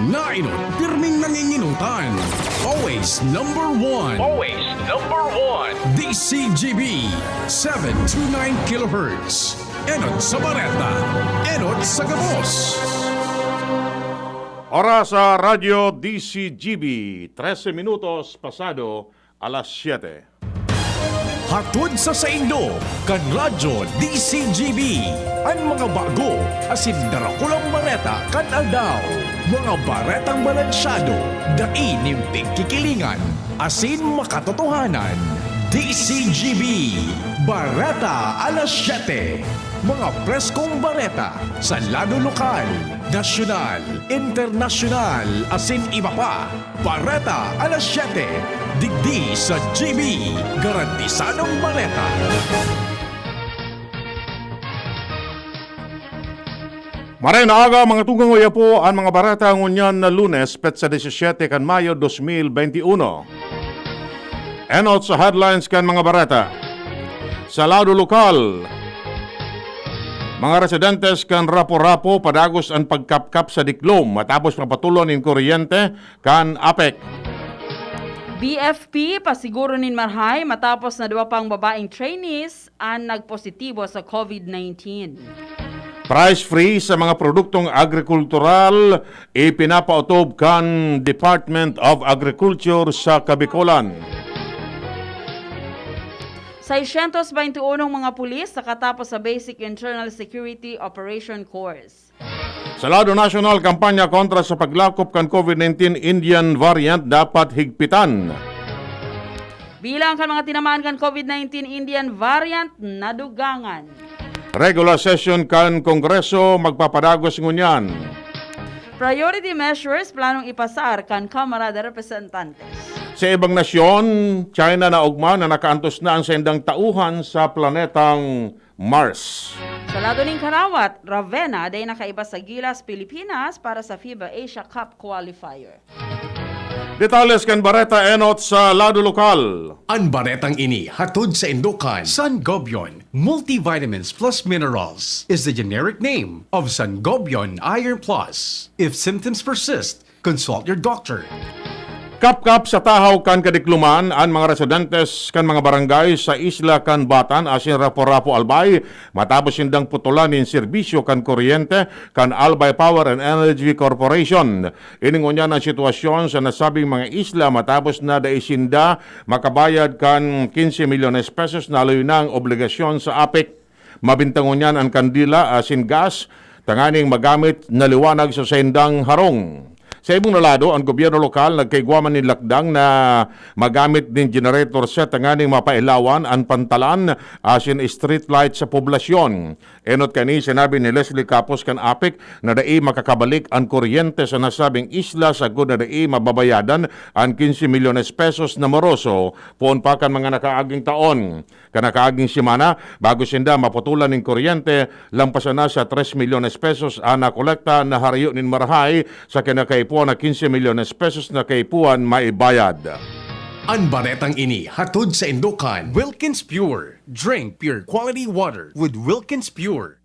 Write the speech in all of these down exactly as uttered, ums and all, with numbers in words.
Nainot, pirming nanginginutan. Always number one. Always number one. D C G B, seven two nine kilohertz. Enot sa Bareta, enot sa gabos. Oras sa Radyo D C G B, trese minutos pasado alas siyete. Hatod sa saindo, kan Radyo D C G B, an mga bago asin darakulang bareta kan aldaw. Mga baretang balansyado, dai nin pigkikilingan, asin makatotohanan. D C G B, Bareta alas siyete. Mga preskong bareta sa lado lokal, nasyonal, internasyonal, asin iba pa. Bareta alas siyete, digdi sa G B, garantisadong bareta. Maray na aga, mga tugang, oya po an mga bareta ngunyan na Lunes, petsa disisiyete kan Mayo, dos mil benti uno. Enot sa headlines kan mga bareta. Sa lado lokal, mga residentes kan Rapu-Rapu padagos an pagkapkap sa diklom matapos mapatulan nin kuryente kan APEC. B F P, pasiguro nin marahay matapos na duwa pang babaeng trainees an nagpositibo sa COVID nineteen. Price freeze sa mga produktong agrikultural ipinapaotob kan Department of Agriculture sa Kabikolan. Seiscientos veintiunong mga pulis nakatapos sa Basic Internal Security Operation Course. Sa lado nasyonal, kampanya kontra sa paglakop kan COVID nineteen Indian variant dapat higpitan. Bilang kan mga tinamaan kan COVID nineteen Indian variant nadugangan. Regular session kan Kongreso magpapadagos ngunyan. Priority measures planong ipasar kan Kamara de Representantes. Sa ibang nasyon, China naogma na nakaantos na an saindang tauhan sa planetang Mars. Sa lado nin karawat, Ravenna dai nakaiba sa Gilas, Pilipinas para sa FIBA Asia Cup qualifier. Detalles kan bareta enot sa lado lokal. An baretang ini hatod saindo kan Sangobion Multivitamins Plus Minerals is the generic name of Sangobion Iron Plus. If symptoms persist, consult your doctor. Kapkap sa tahaw kan kadikloman an mga residentes kan mga barangay sa isla kan Batan asin Rapu-Rapu, Albay, matapos sindang putolan nin serbisyo kan kuryente kan Albay Power and Energy Corporation. Ini ngunyan an sitwasyon sa nasabing mga isla matapos na dai sinda makabayad kan quince milyones pesos na haloy nang obligasyon sa APEC. Mabinta ngunyan an kandila asin gas tanganing magamit na liwanag sa saindang harong. Sa ibong na lado, an gobyerno lokal nagkaigwa man nin lakdang na magamit nin generator set tanganing mapailawan an pantalan asin street light sa poblasyon. Enot kaini, sinabi ni Leslie Capos kan APEC na dai makakabalik an kuryente sa nasabing isla sagkod na dai mababayadan an quince milyones pesos na moroso poon pa kan mga nakaaging taon. Kan nakaaging semana, bago sinda maputolan nin kuryente, lampasan na sa tres milyones pesos an nakolekta na harayo nin marahay sa kinakaipuhan na quince milyones pesos na kaipuhan maibayad. An baretang ini hatod saindo kan Wilkins Pure. Drink pure quality water with Wilkins Pure.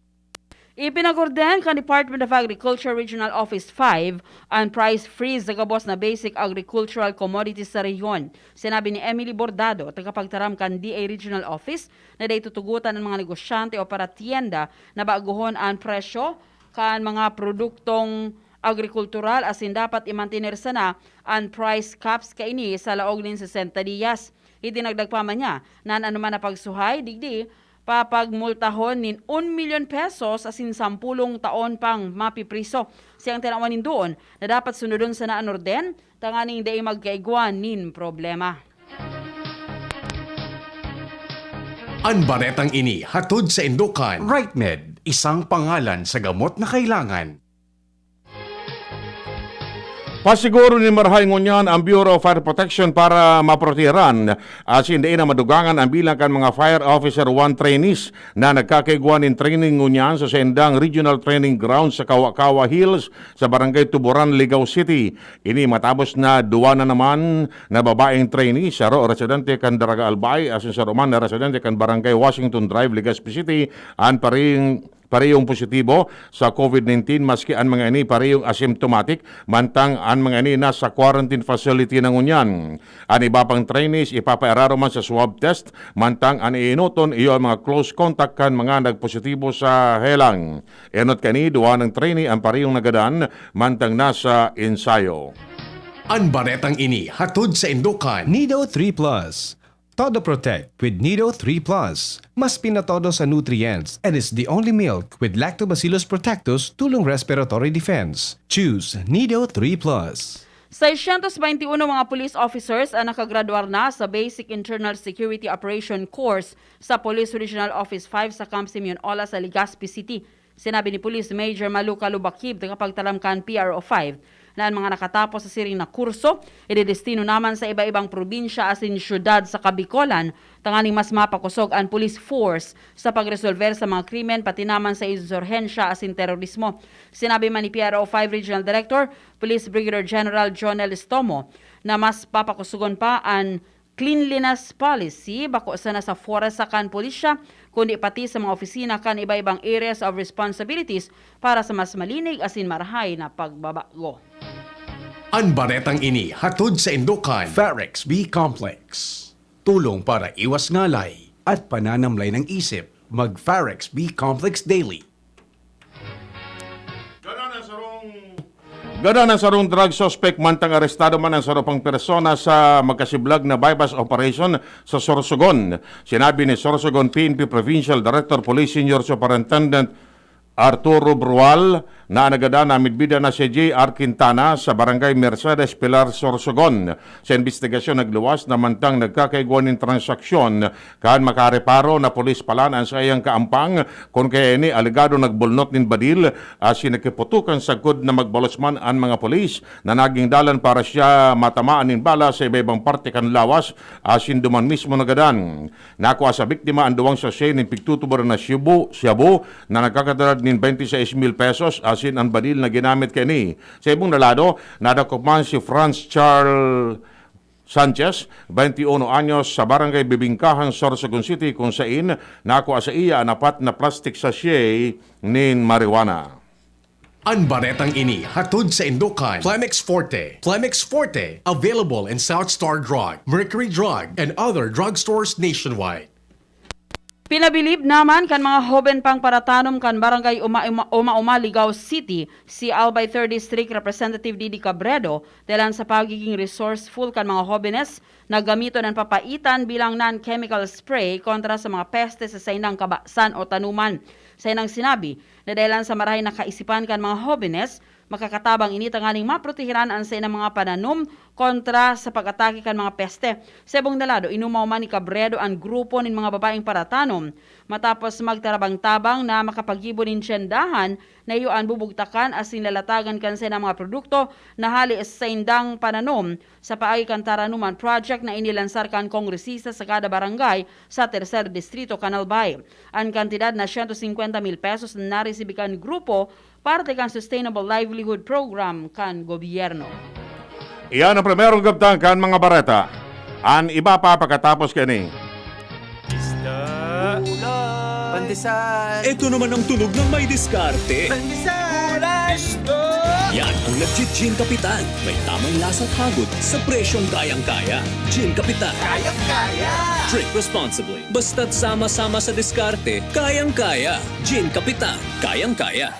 Ipinag-orden kan Department of Agriculture Regional Office five an price freeze sa gabos na basic agricultural commodities sa rehiyon. Sinabi ni Emily Bordado, tagapagtaram kan D A Regional Office, na dai tutugotan an mga negosyante o paratyenda na baguhon an presyo kan mga produktong agrikultural asin dapat i-mantener sana an price caps kaini sa laog nin sesenta diyas. Idinagdag pa man niya na an anoman na pagsuhay digdi papagmultahon nin un milyon pesos asin sampolong taon pang mapipriso. Siyang tinawan nin doon na dapat sunodon sana an orden tanganing dai magkaigwa nin problema. An baretang ini hatod saindo kan Rightmed, isang pangalan sa gamot na kailangan. Pasiguro nin marahay ngunyan an Bureau of Fire Protection para maprotehiran asin dai na madugangan an bilang kan mga Fire Officer one trainees na nagkakaigwa nin training ngunyan sa saindang Regional Training Ground sa Kawa-Kawa Hills sa Barangay Tuburan, Ligao City. Ini matapos na duwa na naman na babaeng trainee, saro residente kan Daraga Albay asin saro man na residente kan Barangay Washington Drive, Legazpi City, an paring parehong positibo sa COVID nineteen, maski an mga ini parehong asymptomatic, mantang an mga ini nasa quarantine facility na ngunyan. An iba pang trainees ipapairaro man sa swab test, mantang an iinoton iyo an mga close contact kan mga nagpositibo sa helang. Enot kani, duwa nang trainee an parehong nagadan, mantang nasa ensayo. An baretang ini hatod saindo kan Nido three Plus. Todo Protect with Nido three Plus. Mas pinatodo sa nutrients and is the only milk with Lactobacillus protectus, tulong respiratory defense. Choose Nido three Plus. Seiscientos veintiuno mga police officers ang nakagradwar na sa Basic Internal Security Operation Course sa Police Regional Office five sa Camp Simeon Ola sa Legazpi City. Sinabi ni Police Major Maluka Lubakib, tagapagtaram kan P R O five, na an mga nakatapos sa siring na kurso, idedestino naman sa iba-ibang probinsya asin syudad sa Kabikolan, tanganing mas mapakosog an police force sa pagresolver sa mga krimen, pati naman sa insurhensya asin terorismo. Sinabi man ni P R O five Regional Director, Police Brigadier General Jonel Estomo, na mas papakusugon pa an cleanliness policy, bako sana sa forest sa kan pulisya, kundi pati sa mga opisina kan iba-ibang areas of responsibilities para sa mas malinig asin marahay na pagbabago. An baretang ini hatod saindo kan Farex B Complex. Tulong para iwas ngalay at pananamlay ng isip. Mag Farex B Complex Daily. Gadan ang sarong, gadan ang sarong drug suspect, mantang arestado man ang saro pang persona sa magkasiblag na buy-bust operation sa Sorsogon. Sinabi ni Sorsogon P N P Provincial Director Police Senior Superintendent Arturo Brual na nagadan na midbida na si J R Quintana sa Barangay Mercedes Pilar, Sorsogon. Sa imbestigasyon, nagluwas na mantang nagkakaigwa nin transaksyon kan makareparo na pulis palan an saiyang kaampang, kun kaya ini alegado nagbulnot nin badil asin nakiputukan sagkod na magbalos man an mga pulis na naging dalan para siya matamaan nin bala sa iba-ibang parte kan lawas asin duman mismo nagadan. Nakua sa biktima an duwang sachet nin pigtutuboran na shabu, shabu na nagkakadara nin twenty six mil pesos asin an badil na ginamit kaini. Sa ibong na lado, nadakop man si Franz Charles Sanchez, twenty uno anyos, sa Barangay Bibingkahan, Sorsogon City, kun sain nakua sa iya an apat na plastic sachet nin marijuana. An baretang ini hatod saindo kan Plemex Forte. Plemex Forte, available in South Star Drug, Mercury Drug, and other drugstores nationwide. Pinabilib naman kan mga hoben pang paratanom kan Barangay Uma-, Uma-, Uma-Uma, Ligao City, si Albay Third District Representative Didi Cabredo, dalan sa pagiging resourceful kan mga hobenes na gamiton an papaitan bilang non-chemical spray kontra sa mga peste sa saindang kabasan o tanuman. Saindang sinabi na dalan sa marahay na kaisipan kan mga hobenes, makakatabang ini tanganing maprotehiran an saindang mga pananom kontra sa pag-atake kan mga peste. Sa ibong na lado, inumaw man ni Cabredo an grupo nin mga babaeng paratanom matapos magtarabang-tabang na makapagibo nin tyendahan na iyo an bubugtakan asin lalatagan kan saindang mga produkto na hali sa saindang pananom sa paagi kan Taranuman Project na inilansar kan kongresista sa kada barangay sa Tercer Distrito kan Albay. An kantidad na siyento singkwenta mil pesos na naresibi kan grupo parte kan Sustainable Livelihood Program kan gobyerno. Iyan ang primerong kabtang kan mga bareta. An iba pa pagkatapos kani. Isda. Pandesal. Ito naman ang tunog ng may diskarte. Pandesal. Isda. Yan ang nagji-Gin Kapitan. May tamang lasa at hagod sa presyong kayang-kaya. Gin Kapitan. Kayang-kaya. Drink responsibly. Basta't sama-sama sa diskarte, kayang-kaya. Gin Kapitan, kayang-kaya.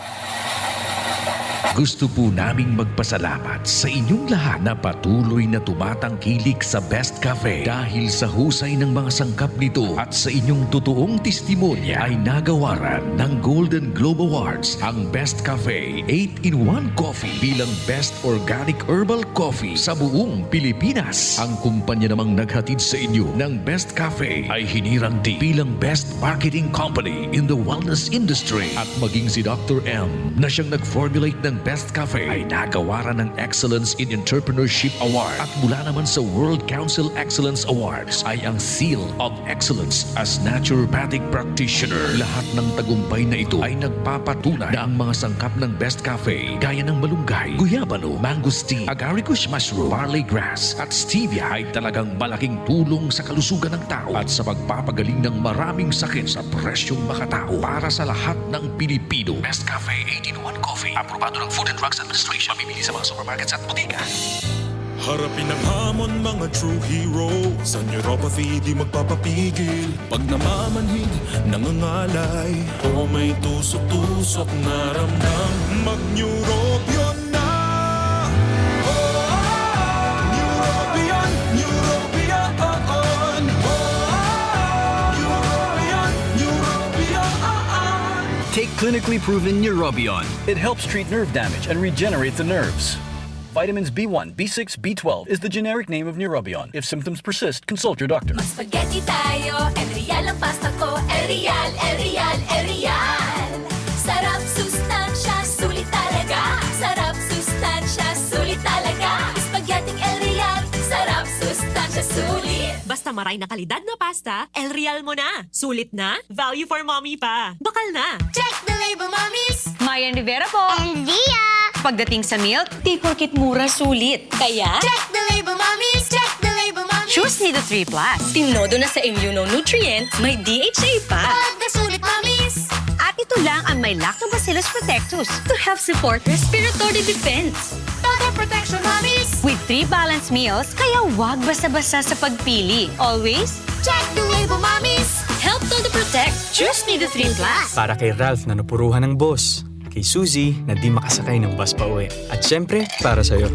Gusto po naming magpasalamat sa inyong lahat na patuloy na tumatangkilik sa Best Cafe. Dahil sa husay ng mga sangkap nito at sa inyong totoong testimonya, ay nagawaran ng Golden Globe Awards ang Best Cafe eight-in-one Coffee bilang Best Organic Herbal Coffee sa buong Pilipinas. Ang kumpanya namang naghatid sa inyo ng Best Cafe ay hinirang din bilang Best Marketing Company in the Wellness Industry. At maging si Doctor M na siyang nag-formulate ng Best Cafe ay nagawaran ng Excellence in Entrepreneurship Award at mula naman sa World Council Excellence Awards ay ang Seal of Excellence as Naturopathic Practitioner. Lahat ng tagumpay na ito ay nagpapatunay na ang mga sangkap ng Best Cafe gaya ng malunggay, guyabano, mangosteen, agaricus mushroom, barley grass at stevia ay talagang malaking tulong sa kalusugan ng tao at sa pagpapagaling ng maraming sakit sa presyong makatao para sa lahat ng Pilipino. Best Cafe eighteen-in-one Coffee. Aprobado ng Food and Drugs Administration. Mabibili sa mga supermarkets at botika. Harapin ang hamon, mga true hero. Sa neuropathy, di magpapapigil. Pag namamanhid, nangangalay, o may tusok-tusok na ramdam, mag-Neurobion na! Oh, Neurobion, Neurobion, oh, oh. Neurobion, Neurobion, oh, oh. Take clinically proven Neurobion. It helps treat nerve damage and regenerate the nerves. Vitamins B one, B six, B twelve is the generic name of Neurobion. If symptoms persist, consult your doctor. Mag-spaghetti tayo, El Real ang pasta ko, El Real, El Real, El Real. Sarap, sustansya, sulit talaga. Sarap, sustansya, sulit talaga. Spaghetti El Real, sarap, sustansya, sulit. Basta maray na kalidad na pasta, El Real mo na. Sulit na, value for mommy pa. Bakal na! Check the label, mommies! Mayan Rivera po. And Zia! Pagdating sa milk, di porkit mura, sulit. Kaya, Check the label, mommies! Check the label, mommies! Choose Nido three plus. Tinodo na sa immunonutrient, may D H A pa. Pagkasulit, mommies! At ito lang ang may Lactobacillus protectus to help support respiratory defense. Todo protection, mommies! With three balanced meals, kaya wag basa-basa sa pagpili. Always, Check the label, mommies! Help Todo Protect. Choose Nido three plus. Para kay Ralph na napuruhan ng boss, kay Suzy na di makasakay ng bus pa uwi, at syempre, para sa'yo.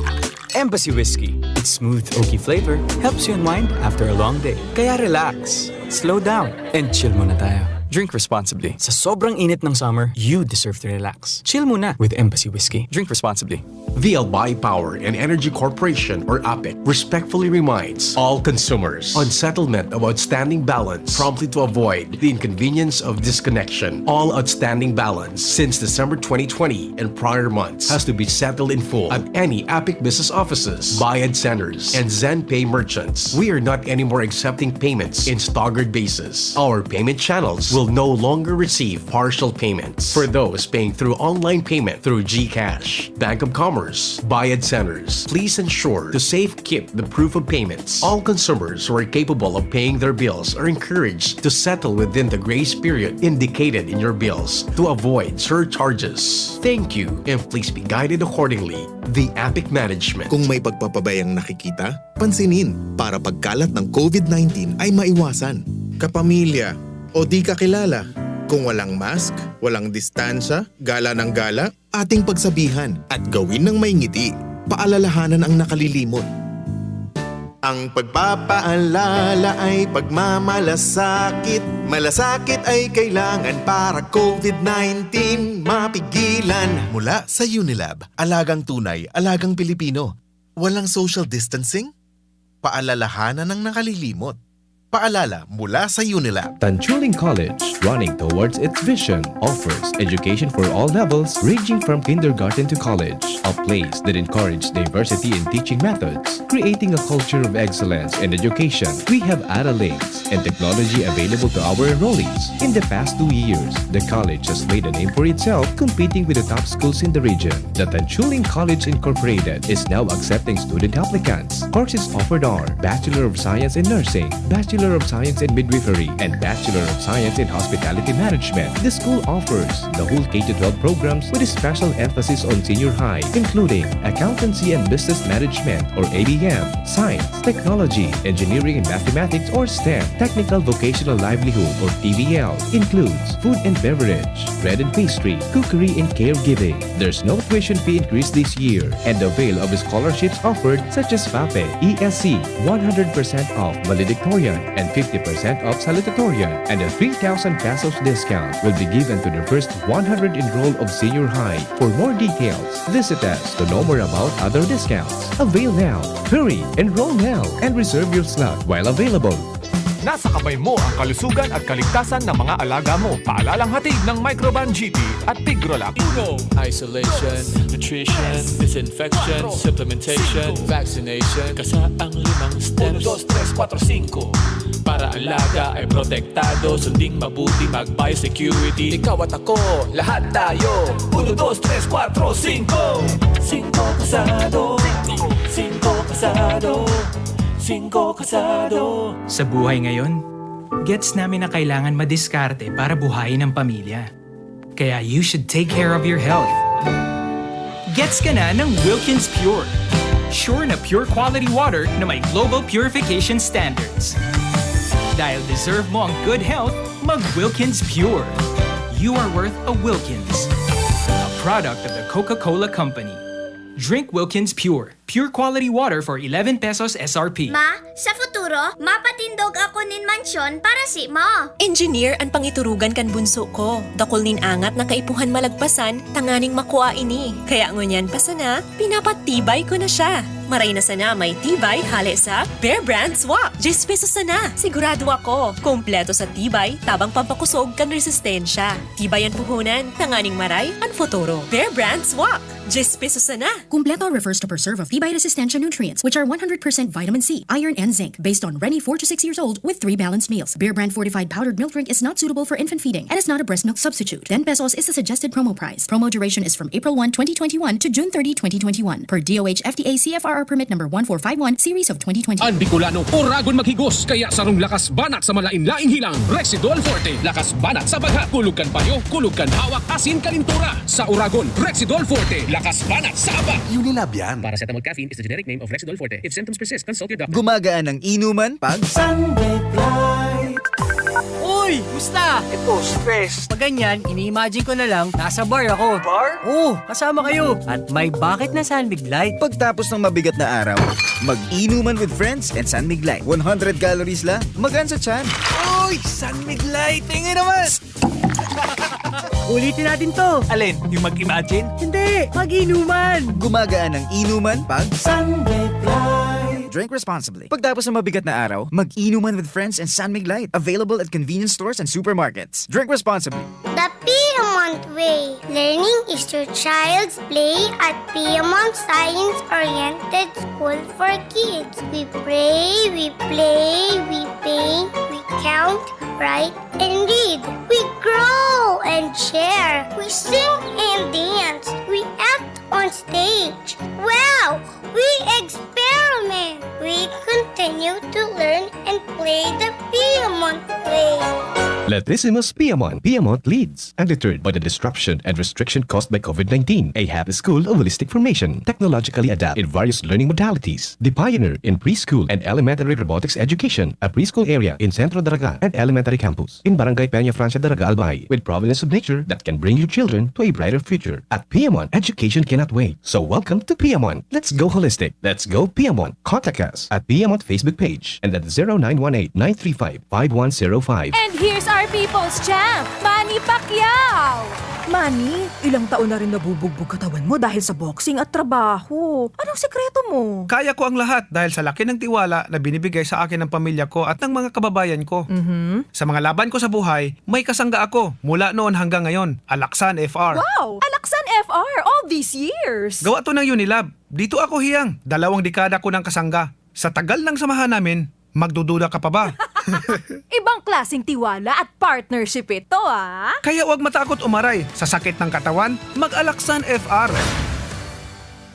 Embassy Whiskey. Its smooth, oaky flavor helps you unwind after a long day. Kaya relax, slow down, and chill muna tayo. Drink responsibly. Sa sobrang init ng summer, you deserve to relax. Chill muna with Embassy Whiskey. Drink responsibly. The Albay Power and Energy Corporation, or APEC, respectfully reminds all consumers on settlement of outstanding balance promptly to avoid the inconvenience of disconnection. All outstanding balance since December twenty twenty and prior months has to be settled in full at any APEC business offices, Bayad Centers, and ZenPay merchants. We are not anymore accepting payments in staggered basis. Our payment channels will no longer receive partial payments. For those paying through online payment through GCash, Bank of Commerce, Bayad Centers, please ensure to safe keep the proof of payments. All consumers who are capable of paying their bills are encouraged to settle within the grace period indicated in your bills to avoid surcharges. Thank you, and please be guided accordingly. The APEC Management. Kung may pagpapabayang nakikita, pansinin para pagkalat ng COVID nineteen ay maiwasan. Kapamilya o di kakilala. Kung walang mask, walang distansya, gala ng gala, ating pagsabihan at gawin ng may ngiti. Paalalahanan ang nakalilimot. Ang pagpapaalala ay pagmamalasakit. Malasakit ay kailangan para COVID nineteen mapigilan. Mula sa Unilab, alagang tunay, alagang Pilipino. Walang social distancing? Paalalahanan ang nakalilimot. Paalala mula sa Unilab. Tanchuling College, running towards its vision, offers education for all levels, ranging from kindergarten to college, a place that encourages diversity in teaching methods, creating a culture of excellence in education. We have Ara links and technology available to our enrollees. In the past two years, the college has made a name for itself, competing with the top schools in the region. The Tanchuling College Incorporated is now accepting student applicants. Courses offered are Bachelor of Science in Nursing, Bachelor of Science in Midwifery, and Bachelor of Science in Hospitality Management. The school offers the whole K to twelve programs with a special emphasis on senior high, including Accountancy and Business Management, or A B M, Science, Technology, Engineering and Mathematics, or STEM. Technical Vocational Livelihood, or T V L, includes food and beverage, bread and pastry, cookery and caregiving. There's no tuition fee increase this year, and avail of scholarships offered such as FAPE, E S C, one hundred percent off valedictorian and fifty percent off salutatorian, and a three thousand pesos discount will be given to the first one hundred enrolled of senior high. For more details, visit us to know more about other discounts. Avail now. Hurry, enroll now, and reserve your slot while available. Nasa kamay mo ang kalusugan at kaligtasan ng mga alaga mo. Paalalang hatid ng Microban G T at Tigrolac. Uno, isolation, nutrition, disinfection, supplementation, vaccination, kasaang limang steps. Uno, dos, tres, kuwatro, singko. Para alaga ay protektado, sunding mabuti, mag-biosecurity. Ikaw at ako, lahat tayo. Uno, dos, tres, kuwatro, singko. Singko kasado. Singko kasado. Singko kasado. Sa buhay ngayon, gets namin na kailangan madiskarte para buhayin ang pamilya. Kaya you should take care of your health. Gets ka na ng Wilkins Pure. Sure na pure quality water na may global purification standards. Dahil deserve mo ang good health, mag Wilkins Pure. You are worth a Wilkins. A product of the Coca-Cola Company. Drink Wilkins Pure. Pure quality water for eleven pesos S R P. Ma, sa futuro, mapatindog ako nin mansyon para si mo. Engineer an pangiturugan kan bunso ko. Dakul nin angat na kaipuhan malagpasan tanganing makua ini. Kaya ngunyan pa sana, pinapatibay ko na siya. Maray na sana may tibay hale sa Bear Brand Swak. Diyes pesos sana. Sigurado ako, kompleto sa tibay, tabang pampakusog kan resistensya. Tibay an puhunan, tanganing maray an futuro. Bear Brand Swak. Diyes pesos sana. Kumpleto refers to preserve of tibay resistensya nutrients, which are one hundred percent vitamin C, iron, and zinc, based on Reni four to six years old with three balanced meals. Bear Brand fortified powdered milk drink is not suitable for infant feeding and is not a breast milk substitute. Ten pesos is the suggested promo price. Promo duration is from April one, twenty twenty-one to June thirty, twenty twenty-one, per D O H F D A C F R R permit number one four five one, series of twenty twenty. An Bicolano, oragon maghigos, kaya sarong lakas banat sa malain-laing hilang, Rexidol Forte. Lakas banat sa bagha, kulog kan payo, kulog kan hawak, asin kalintura. Sa oragon, Rexidol Forte, lakas banat sa aba. Unilab yan. Paracetamol caffeine is the generic name of Rexidol Forte. If symptoms persist, consult your doctor. Gumagaan ang inuman pag Sunbit Light. Uy! Musta? Ito, stress. Pag ganyan, ini-imagine ko na lang, nasa bar ako. Bar? Oo, kasama kayo. At may bakit na Sunbit Light. Pagtapos ng mabigat na araw, mag-inuman with friends and Sunbit Light. One hundred calories lang, magaan sa tiyan. Uy! Sunbit Light! Tingin naman! Ulitin natin to. Alin? Yung mag-imagine? Hindi, mag-inuman. Gumagaan ang inuman pag Sunbit Light. Drink responsibly. Pagtapos ng mabigat na araw, mag-inuman with friends and Sunmig Light. Available at convenience stores and supermarkets. Drink responsibly. The Piedmont Way. Learning is your child's play at Piedmont Science-Oriented School for Kids. We pray, we play, we paint, we count, write, and read. We grow and share. We sing and dance. We act on stage. Wow! We experiment. We continue to learn and play the Piedmont way. Latissimus Piedmont. Piedmont leads. Undeterred by the disruption and restriction caused by COVID nineteen, a happy school of holistic formation, technologically adept in various learning modalities, the pioneer in preschool and elementary robotics education, a preschool area in Centro Daraga and elementary campus in Barangay Peña Francia Daraga, Albay, with providence of nature that can bring your children to a brighter future. At Piedmont, education cannot wait. So welcome to Piedmont. Let's go holistic. Let's go Piedmont. Contact us at Piedmont Facebook page and at zero nine one eight, nine three five, five one zero five. And here's our people's champ, Manny Pacquiao! Manny, ilang taon na rin nabubugbog katawan mo dahil sa boxing at trabaho. Anong sikreto mo? Kaya ko ang lahat dahil sa laki ng tiwala na binibigay sa akin ng pamilya ko at ng mga kababayan ko. Mhm. Sa mga laban ko sa buhay, may kasangga ako mula noon hanggang ngayon, Alaksan F R. Wow! Alaksan F R all these years! Gawa to ng Unilab. Dito ako hiyang, dalawang dekada ko ng kasangga. Sa tagal ng samahan namin, magdududa ka pa ba? Ibang klaseng tiwala at partnership ito, ah! Kaya huwag matakot umaray sa sakit ng katawan, mag-Alaksan F R.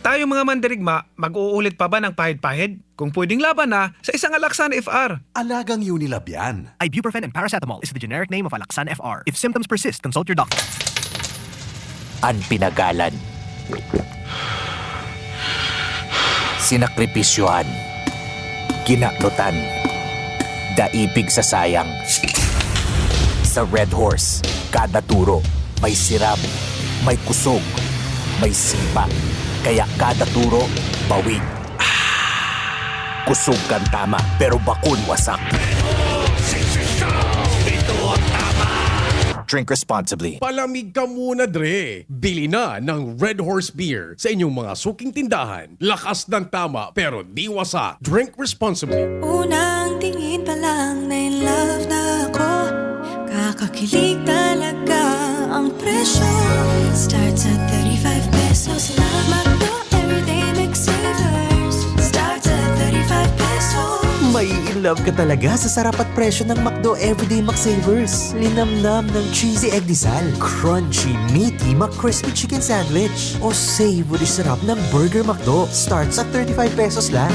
Tayong mga mandirigma, mag-uulit pa ba ng pahid-pahid? Kung pwedeng laban na, sa isang Alaksan F R. Alagang Unilab yan. Ibuprofen and paracetamol is the generic name of Alaksan F R. If symptoms persist, consult your doctor. An pinagalan. Sinakripisyohan. Kinanutan. Daipig sa sayang. Sa Red Horse, kada turo, may sirab, may kusog, may sipa. Kaya kada turo, bawi. Kusog kan tama, pero bakun wasak. Drink responsibly. Palamig ka muna, Dre. Bili na ng Red Horse Beer sa inyong mga suking tindahan. Lakas ng tama, pero di wasak. Drink responsibly. Unang tingin pa lang, na in League talaga ang presyo. Starts at thirty-five pesos lang. McDo Everyday McSavers. Starts at thirty-five pesos. May in love ka talaga sa sarap at presyo ng McDo Everyday McSavers. Linamnam ng cheesy egg disal, crunchy, meaty McCrispy chicken sandwich, o savory sarap ng Burger McDo. Starts at thirty-five pesos lang.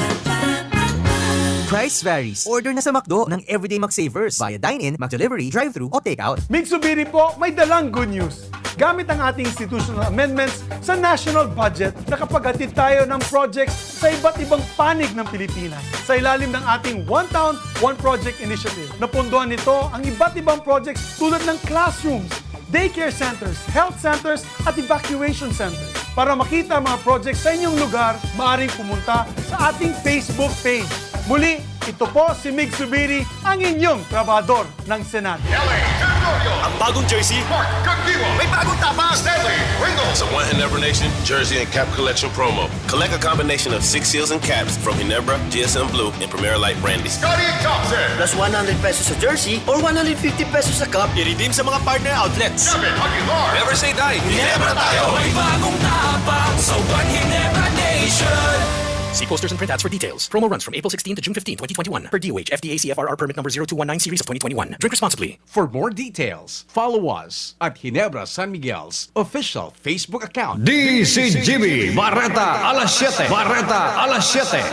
Price varies. Order na sa McDo ng Everyday McSavers via dine-in, McDelivery, drive-thru, o take-out. Mig Zubiri po, may dalang good news. Gamit ang ating institutional amendments sa national budget, nakapaghatid tayo ng projects sa iba't ibang panig ng Pilipinas. Sa ilalim ng ating One Town, One Project Initiative, napondohan nito ang iba't ibang projects tulad ng classrooms, daycare centers, health centers, at evacuation centers. Para makita ang mga projects sa inyong lugar, maaaring pumunta sa ating Facebook page. Muli, ito po si Mig Zubiri, ang inyong trabahador ng Senado. L A Gregorio. Ang bagong jersey, Mark Cagdiwa. May bagong tapang. Stanley Ringo. Sa One Ginebra Nation Jersey and Cap Collection Promo. Collect a combination of six seals and caps from Ginebra, G S M Blue, and Primera Light Brandy. Scotty Thompson. Plus one hundred pesos sa jersey or one hundred fifty pesos sa cup. I-redeem sa mga partner outlets. David Aguilar. Never say die. Ginebra tayo! May bagong tapang sa One Ginebra Nation. See posters and printouts for details. Promo runs from April sixteen to June fifteen, twenty twenty-one, per D O H F D A C F R R permit number zero two one nine series of twenty twenty-one. Drink responsibly. For more details, follow us at Ginebra San Miguel's official Facebook account. D C G B, Bareta alas siyete. Bareta alas siyete.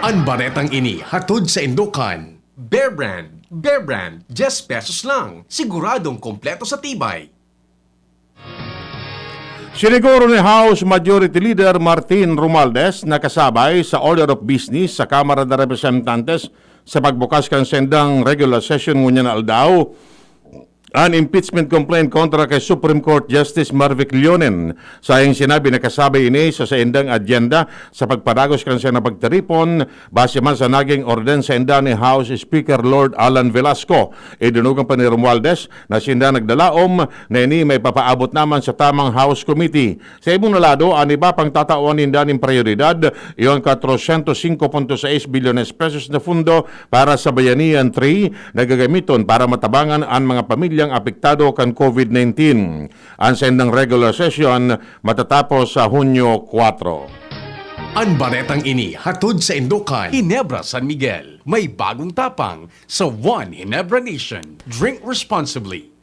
An baretang ini hatod sa indokan. Bear Brand, Bear Brand, diyes pesos lang. Siguradong kompleto sa tibay. Siniguro ni House Majority Leader Martin Romualdez na kasabay sa Order of Business sa Kamara de Representantes sa pagbukas kan sendang regular session ngunyan na aldaw an impeachment complaint kontra kay Supreme Court Justice Marvic Leonen. Sa iyang sinabi, nakasabay ini sa saindang agenda sa pagpadagos kan siyang pagtiripon, base man sa naging orden sainda ni House Speaker Lord Alan Velasco. Idinugang pa ni Romualdez na sinda nagdalaom na ini may papaabot naman sa tamang House Committee. Sa ibong lado, an iba pang tatawan ninda nin prioridad, iyo an kwatrosyentos singko punto sais bilyones pesos na fundo para sa Bayanihan three na gagamiton para matabangan an mga pamilyang apektado kan COVID nineteen. An saindang regular session matatapos sa Hunyo kwatro. An baretang ini hatod sa indokan, Ginebra San Miguel. May bagong tapang sa One Ginebra Nation. Drink responsibly.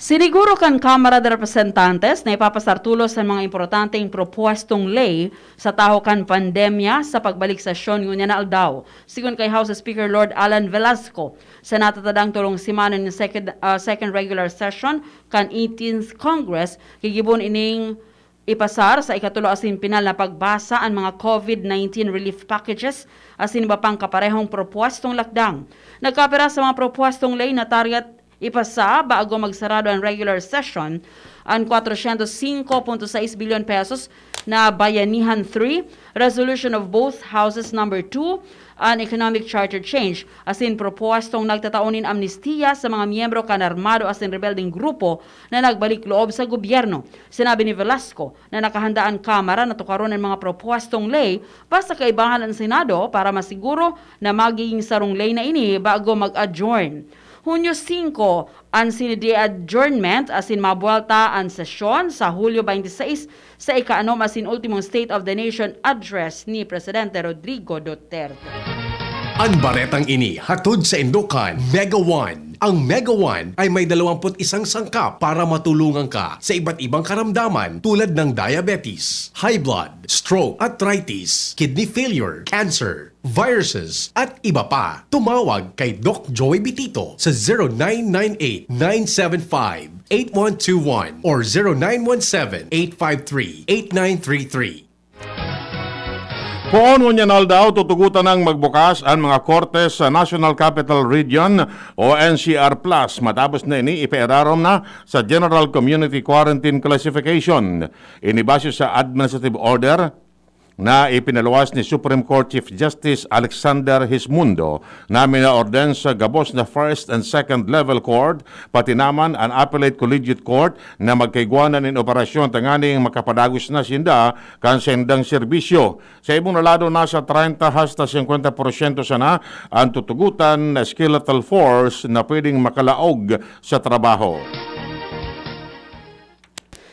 Siniguro kan Kamara de Representantes na ipapasar tulos an mga importanteng propuestong ley sa tahaw kan pandemya sa pagbalik sesyon ngunyan na aldaw. Sigon kay House Speaker Lord Alan Velasco, sa natatadang tolong semana nin second, ah, second regular session kan eighteenth Congress, gigibon ining ipasar sa ikatulo asin pinal na pagbasa an mga COVID nineteen relief packages asin iba pang kaparehong propuestong lakdang. Nagkapira sa mga propuestong ley na target ipasa bago magsarado an regular session, an kwatrosyentos singko punto sais bilyon pesos na Bayanihan three, Resolution of Both Houses Number two, an Economic Charter Change, asin propuestong nagtatao nin amnestiya sa mga miyembro kan armado asin rebeldeng grupo na nagbalik loob sa gobyerno. Sinabi ni Velasco na nakahanda an Kamara na tukaron an mga propuestong ley basta kaibahan an Senado para masiguro na magiging sarong ley na ini bago mag-adjourn. Hunyo singko an sinidi adjournment asin mabuwelta an sesyon sa Hulyo twenty-six sa ikaanom asin ultimong State of the Nation Address ni Presidente Rodrigo Duterte. An baretang ini hatod sa indokan, Mega One. Ang Mega One ay may dalawampu't isang sangkap para matulungan ka sa iba't ibang karamdaman tulad ng diabetes, high blood, stroke, arthritis, kidney failure, cancer, viruses, at iba pa. Tumawag kay Doc Joey Bitito sa zero nine nine eight, nine seven five, eight one two one or zero nine one seven, eight five three, eight nine three three. Poon ngunyan aldaw, tutugutan nang magbukas an mga korte sa National Capital Region o N C R Plus. Matapos na ini, ipairarom na sa General Community Quarantine Classification. Ini base sa Administrative Order na ipinaluwas ni Supreme Court Chief Justice Alexander Hizmundo na minaorden sa gabos na first and second level court, pati naman an Appellate Collegiate Court na magkaigwa na nin operasyon tanganing makapadagos na sinda kan saindang serbisyo. Sa ibong na lado, nasa treinta hasta singkwenta porsyento sana an tutugotan na skeletal force na pwedeng makalaog sa trabaho.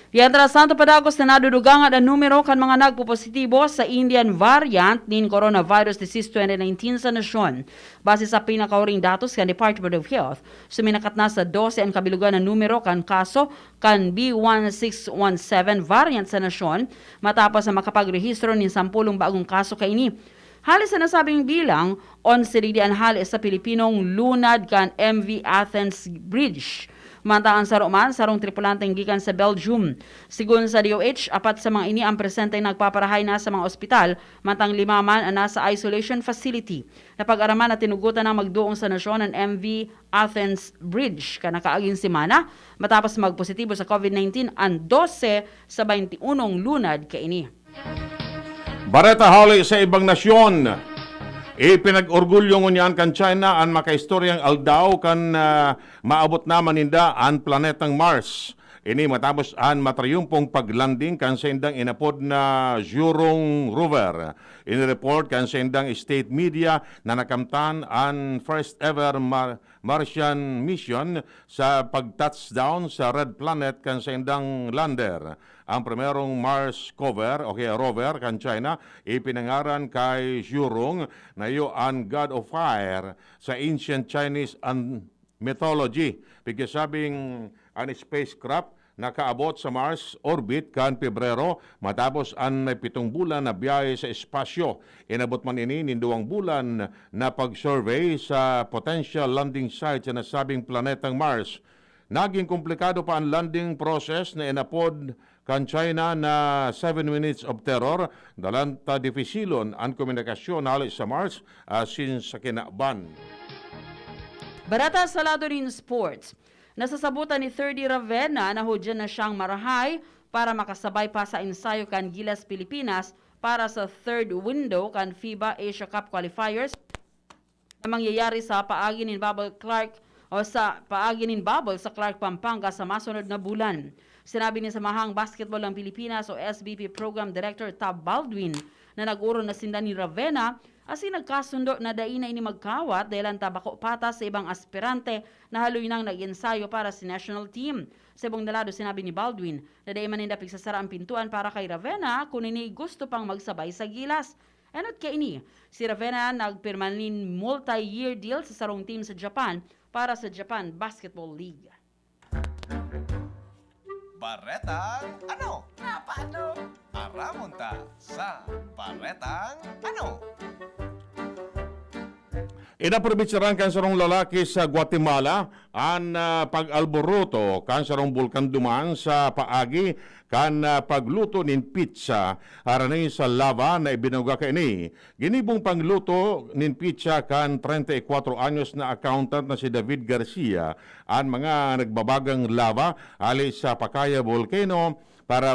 Mientras tanto, padagos na nadudugangan an numero kan mga nagpopositibo sa Indian variant nin coronavirus disease twenty nineteen sa nasyon. Base sa pinakahuring datos kan Department of Health, suminakat na sa dose an kabilugan na numero kan kaso kan B one six one seven variant sa nasyon, matapos na makapagrehistro nin sampolong bagong kaso kaini. Hali sa nasabing bilang, onse digdi an hali sa Pilipinong lunad kan M V Athens Bridge. Mantang an saro man, sarong tripulanteng gikan sa Belgium. Sigon sa D O H, apat sa mga ini ang presenteng nagpaparahay na sa mga ospital, mantang lima man ang nasa isolation facility. Napag-araman na tinugotan ng magduong sa nasyon an M V Athens Bridge kan nakaaging semana, matapos magpositibo sa COVID nineteen an dose sa baintiunong lunad kaini. Bareta hali sa ibang nasyon. Ipinag-orgulyo ngunyan kan China an makaistoryang aldaw kan, ah, maabot naman ninda an planetang Mars. Ini matapos an matriyumpong paglanding kan saindang inapod na Zhurong rover. Ini-report kan saindang state media na nakamtan an first ever Mar- Martian mission sa pag-touchdown sa red planet kan saindang lander. Ang primerong Mars cover o kaya rover kan China ipinangaran kay Zhurong, na iyo an God of Fire sa ancient Chinese an mythology. Pigsasabing an spacecraft nakaabot sa Mars orbit kan Pebrero, matapos an pitong bulan na biyahe sa espasyo. Inabot man ini nin duwang bulan na pag-survey sa potential landing site sa nasabing planetang Mars. Naging komplikado pa an landing process na inapod kan China na seven minutes of terror, dalan ta dipisilon an komunikasyon hale sa Mars asin sa kinaban. Bareta sa lado nin sports. Nasasabotan ni Thirdy Ravena na hudyan na siyang marahay para makasabay pa sa ensayo kan Gilas Pilipinas para sa third window kan FIBA Asia Cup qualifiers na mangyayari sa paagi nin Bubble Clark o sa paagi nin Bubble sa Clark, Pampanga sa masunod na bulan. Sinabi ni Samahang Basketball ng Pilipinas o S B P Program Director Tab Baldwin na nag-oron na sinda ni Ravena asin nagkasundo na dai na ini magkawat dahelan ta bako patas sa ibang aspirante na haloy nang nag-ensayo para sa national team. Sa ibong na lado, sinabi ni Baldwin na dai man ninda pigsasara ang pintuan para kay Ravena kun ini gusto pang magsabay sa Gilas. Enot kaini, si Ravena nagpirma nin multi-year deal sa sarong team sa Japan para sa Japan Basketball League. Baretang ano? Napano? Aramon ta sa Baretang ano? Inaprobetsaran kan sarong lalaki sa Guatemala an, ah, pag-alboroto kan sarong bulkan duman sa paagi kan, ah, pagluto nin pizza harani sa lava na ibinuga kaini. Ginibong pangluto nin pizza kan treinta y cuatro anyos na accountant na si David Garcia an mga nagbabagang lava hale sa Pacaya Volcano para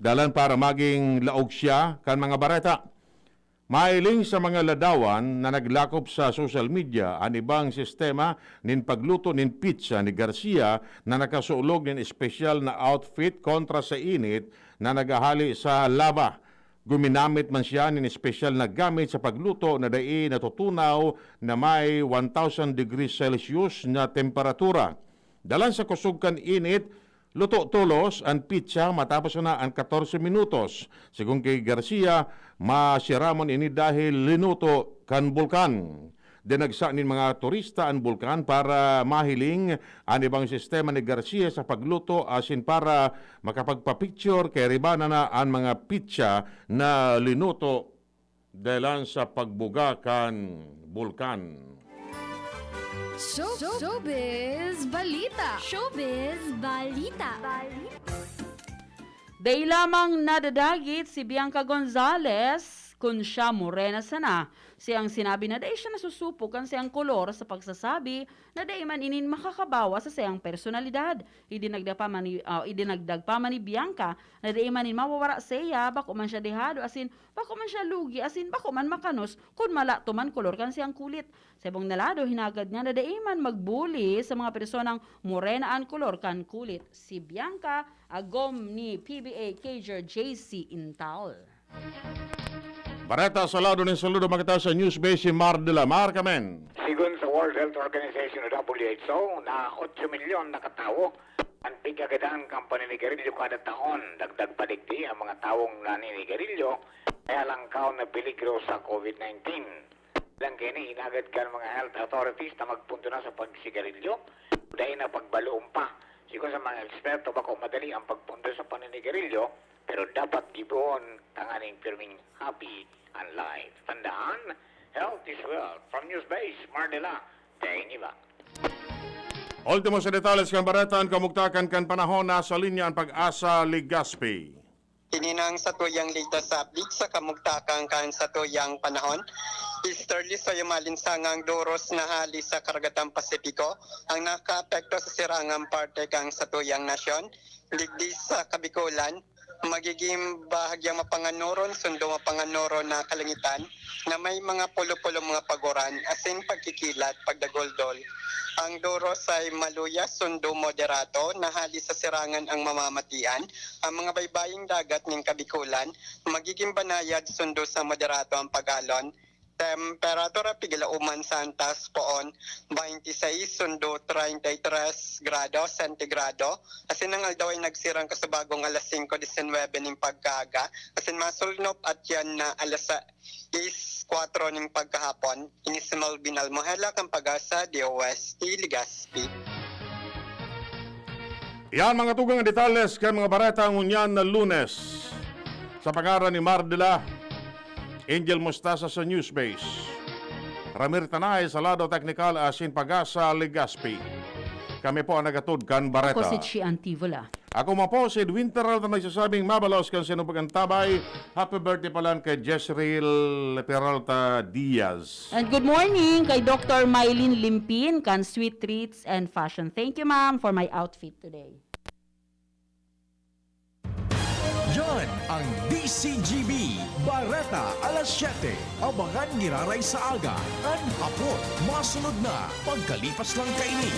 dalan para maging laog siya kan mga bareta. Mahiling sa mga ladawan na naglakop sa social media an ibang sistema nin pagluto nin pizza ni Garcia na nakasulog nin espesyal na outfit kontra sa init na naghahali sa lava. Guminamit man siya nin espesyal na gamit sa pagluto na dai natutunaw na may one thousand degrees Celsius na temperatura. Dalan sa kusog kan init, luto tolos an pitsa matapos na an katorse minutos. Sigon ki Garcia, masiramon ini dahil linuto kan bulkan. Dinagsa nin mga turista an bulkan para mahiling an ibang sistema ni Garcia sa pagluto asin para makapagpa-picture kay ribana na an mga pitsa na linuto dahelan sa pagbuga kan bulkan. Show, showbiz balita. Showbiz balita. Dai lamang nadadagit si Bianca Gonzalez kun siya morena sana. Siyang sinabi na dai siya nasusupog kan siyang kolor sa pagsasabi na dai man ini makakabawas sa siyang personalidad. Idinagdag pa man ni, ah, idinagdag pa man ni Bianca na dai man ini mawawara sa iya, bako man siya dehado, asin bako man siya lugi, asin bako man makanos kun malato man kolor kan siyang kulit. Sa ibang na lado, hinagad niya na dai man magbuli sa mga personang morena an kolor kan kulit. Si Bianca, agom ni P B A Cager J C Intal. Bareta sa lado nin saludo, makita sa Newsbase si Mar de la Mar Kamen. Sigon sa World Health Organization o W H O, na otso milyon na katawo an pigkagadan kan paninigarilyo kada taon. Dagdag pa digdi, ang mga tawong naninigarilyo ay alangkaw na peligro sa COVID nineteen. Lang kini, inagad kan mga health authorities na magpundo na sa pagsigarilyo, dahil na pagbaluon pa. Sigon sa mga eksperto, bako madali ang pagpundo sa paninigarilyo, pero dapat gibohon tanganing pirming happy ang life. Tandaan, health is wealth. From Newsbase, Mar de la, Thank you, Mac. Ultimo sa detalles kan bareta, an kamugtakan kan panahon. Nasa linya an Pag-asa Legazpi. Ini na ang satuyang latest update sa kamugtakan kan satuyang panahon. Easterly sa yumalinsangang doros na hali sa Karagatan Pasipiko ang nakaapekto sa sirangang parte kan satuyang nasyon. Digdi sa Kabikulan, magiging bahagyang mapanganoron, sundo mapanganoron na kalangitan na may mga pulo-pulong mga paguran, asin pagkikilat, pagdagoldol. Ang doros ay maluya, sundo moderato, na hali sa sirangan ang mamamatian. Ang mga baybaying dagat nin Kabikulan, magiging banayad, sundo sa moderato ang pag-alon. Temperatura, pigilauman sa antas poon, twenty-six sundo treinta y tres grado sentigrado. Asin ang aldaw ay nagsirang kasubagong alas singko disinwebe nin pagkaaga. Asin masulnop at yan na alas sais kwatro nin pagkahapon. Ini si Melvin Almohela kan Pag-asa, D O S T, Legazpi. Yan, mga tugang, ang detalles kan mga bareta ngunyan na Lunes. Sa pangaran ni Mar de la, Angel Mostasa sa Newsbase, Ramir Tanay sa lado teknikal, asin Pag-asa Legazpi. Kami po ang nagatod kan bareta. Ako si Chi Antivola. Ako man po si Edwin Peralta, nagsasabing mabalos kan sinupag antabay. Happy birthday palan kay Jezreel Peralta Diaz. And good morning kay Doctor Mylene Limpin kan Sweet Treats and Fashion. Thank you, ma'am, for my outfit today. Yan ang D C G B, Bareta alas siyete. Abangan giraray sa aga, an hapon. Masunod na, pagkalipas lang kaini.